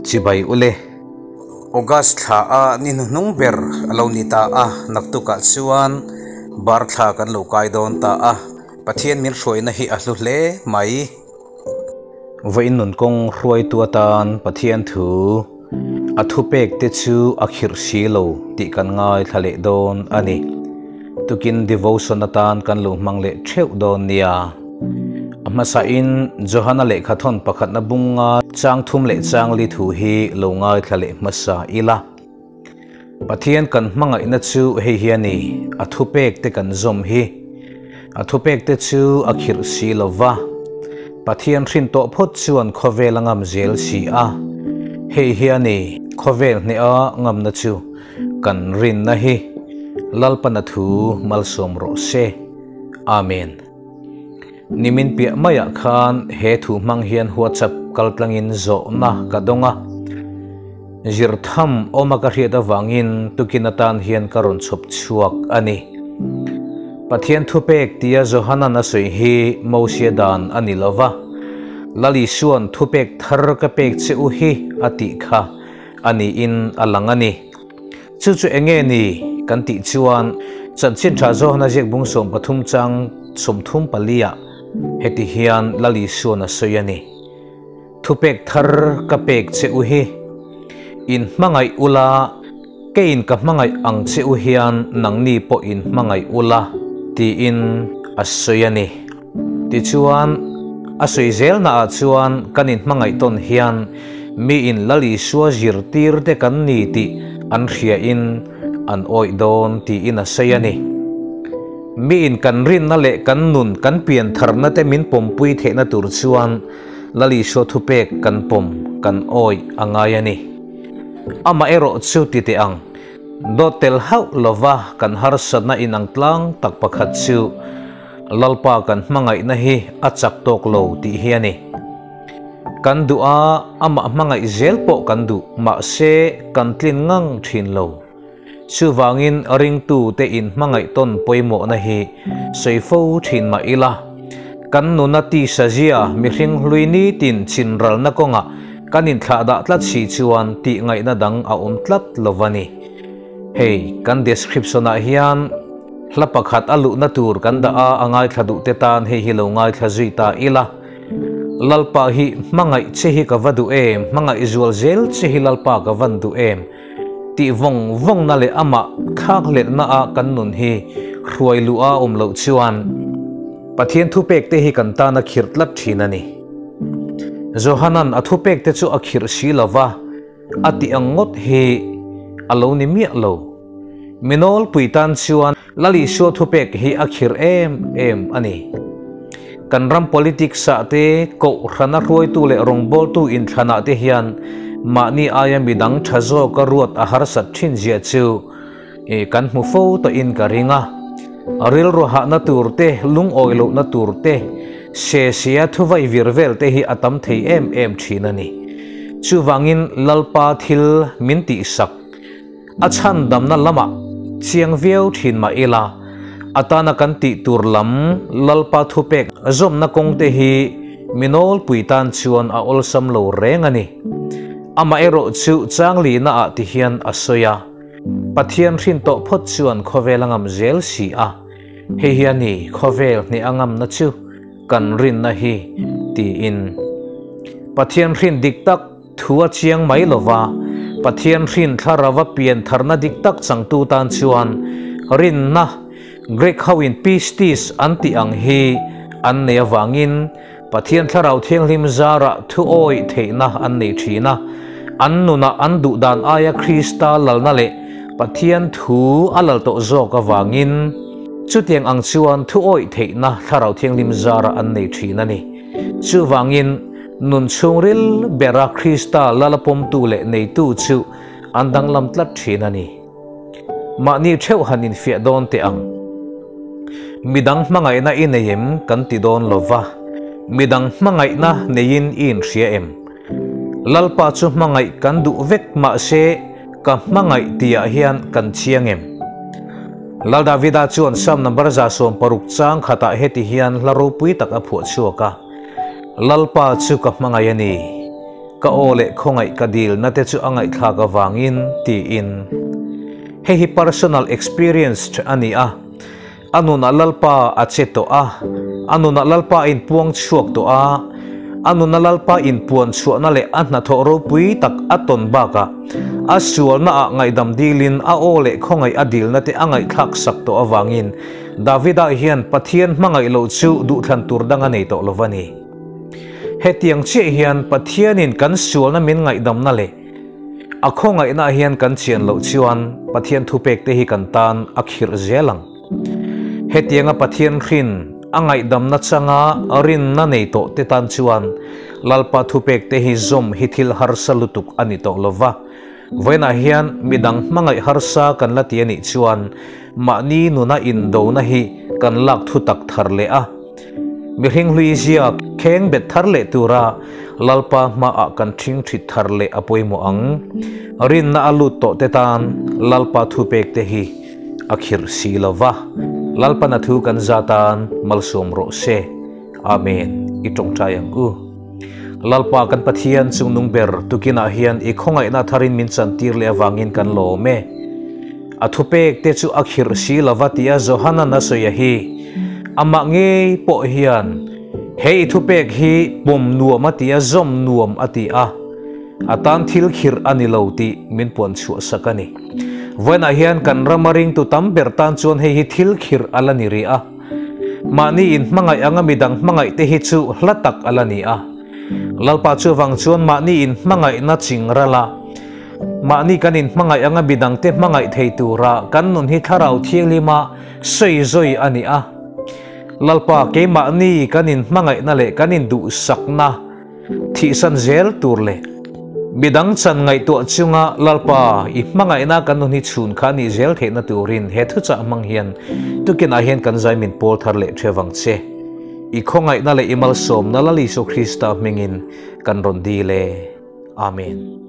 Chibai ule. August thla a ni hnuhnung ber a lo ni ta a, naktukah chuan bar thla kan lo kai dawn ta a, Pathian min hruaina hi a hlu hle mai. Vawiin nun kawng hruaitu atan Pathian thu a thupek te chu a khirh si lo tih kan ngaithla leh dawn a ni. Tukin devotion atan kan lo hmang leh theuh dawn nia. A hmasain Johana lehkha thawn pakhatna bunga chang thum leh chang li thu hi lo ngaithla leh hmasa ila. Pathian kan hmangaihna chu hei hi a ni, a thupek te kan zawm hi. A thupek te chu a khirh si lo va, Pathian hrin tawh phawt chuan khawvel a ngam zel si a. Hei hi a ni, khawvel hneha ngamna chu kan rinna hi. Lalpana thu malsawm rawh se. Amen. Nimin piah maiah khan he thu hmang hian WhatsApp kaltlangin zawhna ka dawng a. Zirtham awma ka hriat avangin tukin atan hian ka rawn chhawp chhuak a ni. Pathian thupek tia Johanan a sawi hi Mosia dan a ni lo va, Lal Isua'n thupek thar ka pek che u hi a tih kha a niin a lang a ni. Chu chu eng nge ni kan tih chuan chanchin tha Johana ziak bung 13 chang 34 ah heti hian Lal Isua'n a sawi a ni, Thupek thar ka pek che u hi, in hmangaih ula, keiin ka hmangaih ang che u hian nangni pawh in hmangaih ula, tiin a sawi a ni. Tichuan, a sawi zelnaah chuan kan inhmangaih tawn hian miin Lal Isua zirtir te kan ni tih an hriain an awih dawn tiin a sawi a ni. Miin kan rinna leh kan nun kan pian tharna te min pawmpui theihna tur chuan Lal Isua thupek kan pawm kan awih a ngai a ni. Amaherawh chu ti teh ang. Dawt tel hauh lova kan harsatna inang tlang tak pakhat chu Lalpa kan hmangaihna hi a chak tawk lo tih hi a ni. Kan duh a, amah hmangaih zel pawh kan duh, mahse kan tlin ngang thin lo. Chuvangin ringtute inhmangaih tawn pawimawhna hi sawi fo thin mah ila, kan nuna tisa zia mihring hlui nitin chinralna kawngah kan inthlahdah tlat si chuan tih ngaihna dang a awm tlat lo va ni. Hei, kan description-ah hian Hla pakhat a luhna tur kan dah a, a ngaithla duh te tan hei hi lo ngaithla zui ta ila. Lalpa hi hmangaih che hi ka va duh em, hmangaih zual zel che hi Lalpa ka van duh em tih vawng vawngna leh amah thlakhlelhna a kan nun hi hruai luh a awm loh chuan Pathian thupek te hi kan tan a khirh tlat thin a ni. Johanan a thupek te chu a khirh si lova, a tih ang ngawt hi a lo ni miah lo. Minawlpui tan chuan Lal Isua thupek hi a khirh em em a ni. Kan ram politics ah te, kohhrana hruaitu leh rawngbawltu inthlanah te hian mahni aia midang tha zawka ruat a harsat thin zia chu kan hmu fo tawhin ka ring a. Rilru hahna tur te, lungawi lohna tur te, se sia thuvai vir vel te hi a tam thei em em thin a ni. Chuvangin Lalpa thil min tihsak A chhandamna lamah chiang viau thin mah ila, a tana kan tih tur lam Lalpa thupek zawmna kawngte hi mi nawlpui tan chuan a awlsam lo reng a ni. Amaherawh chu changlihna ah ti hian a sawi a, Pathian hrin tawh phawt chuan khawvel a ngam zel si a, hei hi a ni khawvel hneh a ngamna chu kan rinna hi tiin. Pathian hrin dik tak Thu a chiang mai lo va, Pathian hrin thlarava pian tharna dik tak changtu tan chuan rinna, Greek hoin pistis an tih ang hi an nei avangin Pathian Thlarau Thianghlim zarah thu awih theihna an nei thin a, an nunah an duh dan aia Krista lalna leh Pathian thu a lal tawh zawk avangin chutiang ang chuan thu awih theihna Thlarau Thianghlim zarah an nei thin a ni. Chuvangin, Nun chhungril bera Krista lala pawmtu leh neitu chu an danglam tlat thin a ni. Mahni theuh han infiah dawn teh ang. Midang hmangaihna i nei em kan ti dawn lo va, midang hmangaihna neiin i inhria em? Lalpa chu hmangaih kan duh vek mahse ka hmangaih tihah hian kan chiang em? Lal Davida chuan Psalm number 160 chang khatah heti hian hla ropui tak a phuah chhuak a. Lalpa chu ka hmangaih a ni. Ka aw leh khawngaih ka dilna te chu a ngaihthlak avangin, tiin. Hei hi personal experience a ni a. A nunah Lalpa a che tawh a, a nunah Lalpa a inpuang chhuak tawh a, a nuna Lalpa inpuan chhuahna leh a hnathawh ropui tak a tawn bakah a sualnaah ngaihdam dilin a aw leh khawngaih a dilna te a ngaihthlak sak tawh avangin Davida hian Pathian hmangaih loh chu duhthlan tur dang a nei tawh lo va ni. Hetiang chiah hian Pathianin kan sualna min ngaihdamna leh a khawngaihnaah hian kan chian loh chuan Pathian thupek te hi kan tan a khirh zel ang. Hetianga Pathian hrin a ngaihdamna changa rinna nei tawh te tan chuan Lalpa thupek te hi zawm hi thil harsa lutuk a ni tawh lo va. Vawiinah hian midang hmangaih harsa kan la ti a nih chuan mahni nuna indona hi kan lak thutak thar leh a. Mihring hlui ziak kheng bet thar leh tura Lalpa hmaah kan ṭhing ṭhit thar leh a pawimawh ang. Rinna a lut tawh te tan Lalpa thupek te hi a khirh si lo va, Lalpan a thu kan za tan malsawm rawh se. Amen. I ṭawngṭai ang u. Lalpa kan Pathian chungnung ber tukinah hian i khawngaihna tharin min chantir leh avangin kan lawm e. A thupek te chu a khirh si lo va tia Johanan a sawi a hi. Amah ngei pawh hian he i thupek hi pawm nuam a ti a, zawm nuam a ti a, a tan thil khirh a ni lo tih min puan chhuah sak a ni. Vawiinah hian kan rama ringtu tam ber tan chuan hei hi thil khirh a la ni rih a. Mahni in hmangaih anga midang hmangaih te hi chu hla tak a la ni a. Lalpa chuvang chuan mahni in hmangaihna ching ral a. Mahni kan inhmangaih anga midangte hmangaih thei tura kan nun hi Thlarau Thianghlima sawi zawi a ni a. Lalpa, keimahni kan inhmangaihna leh kan induhsakna thihsan zel tur leh midang chan ngaihtuah chunga Lalpa, i hmangaihna kan nun hi chhun kha a nih zel theihna turin he thuchah hmang hian tukinah hian kan zai min pawl thar leh theuh vang che. I khawngaihna leh i malsawmna Lal Isua Krista hmingin kan rawn dil e. Amen.